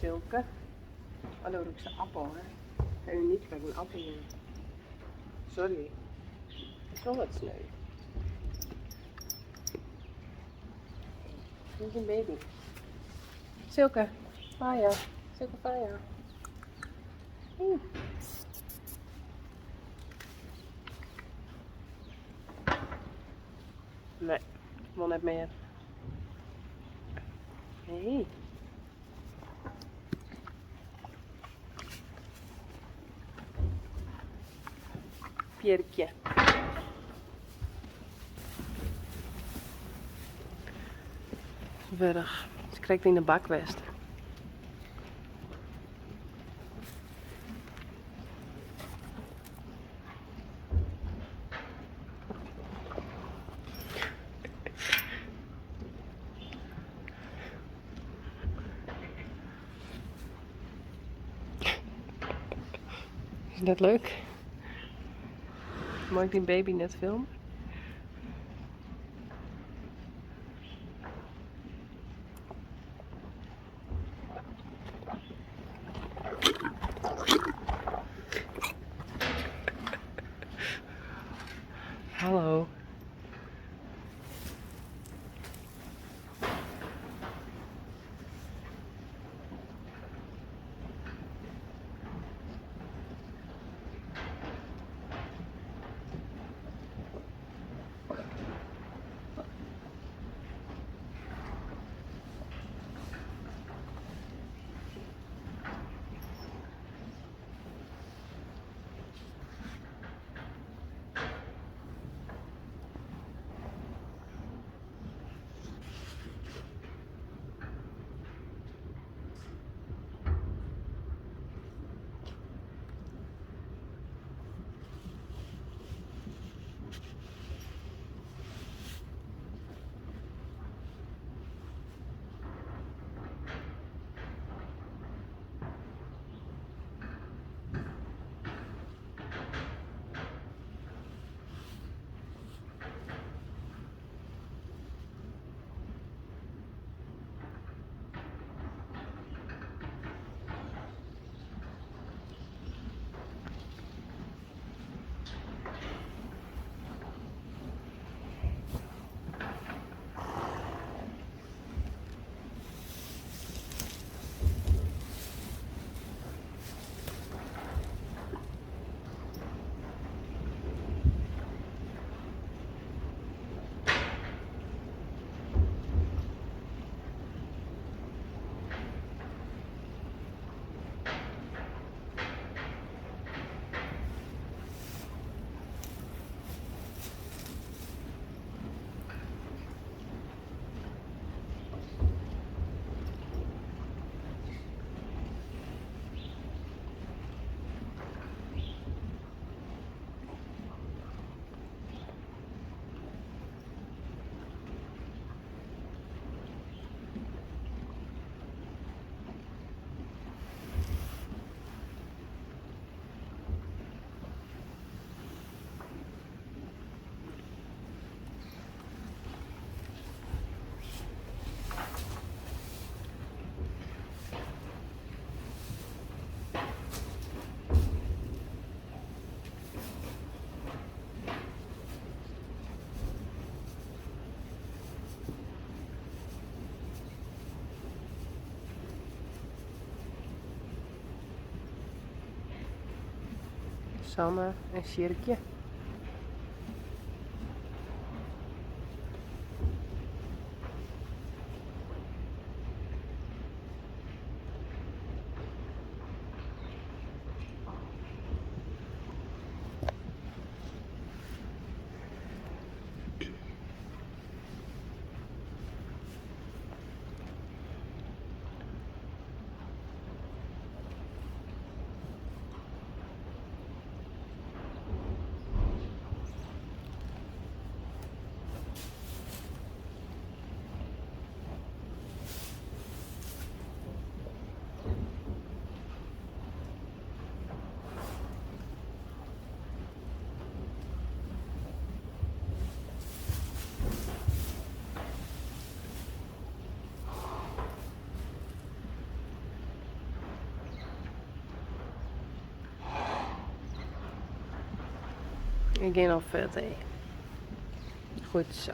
Silke. Oh, no rûkst de appel, hè? Kan je niet krekt in appel jaan. Sorry. It is wol wat sneu. Dit is in baby. Silke, Faya. Silke, Faya. Oeh. Nee, wol net mear. Nee. Pjerkje. Wurch. Is krekt yn de bak west. Is dat leuk? Mei ik dyn baby net filme? Hallo. Sanne en Sjirkje. Ik gean al fuort. Goed zo.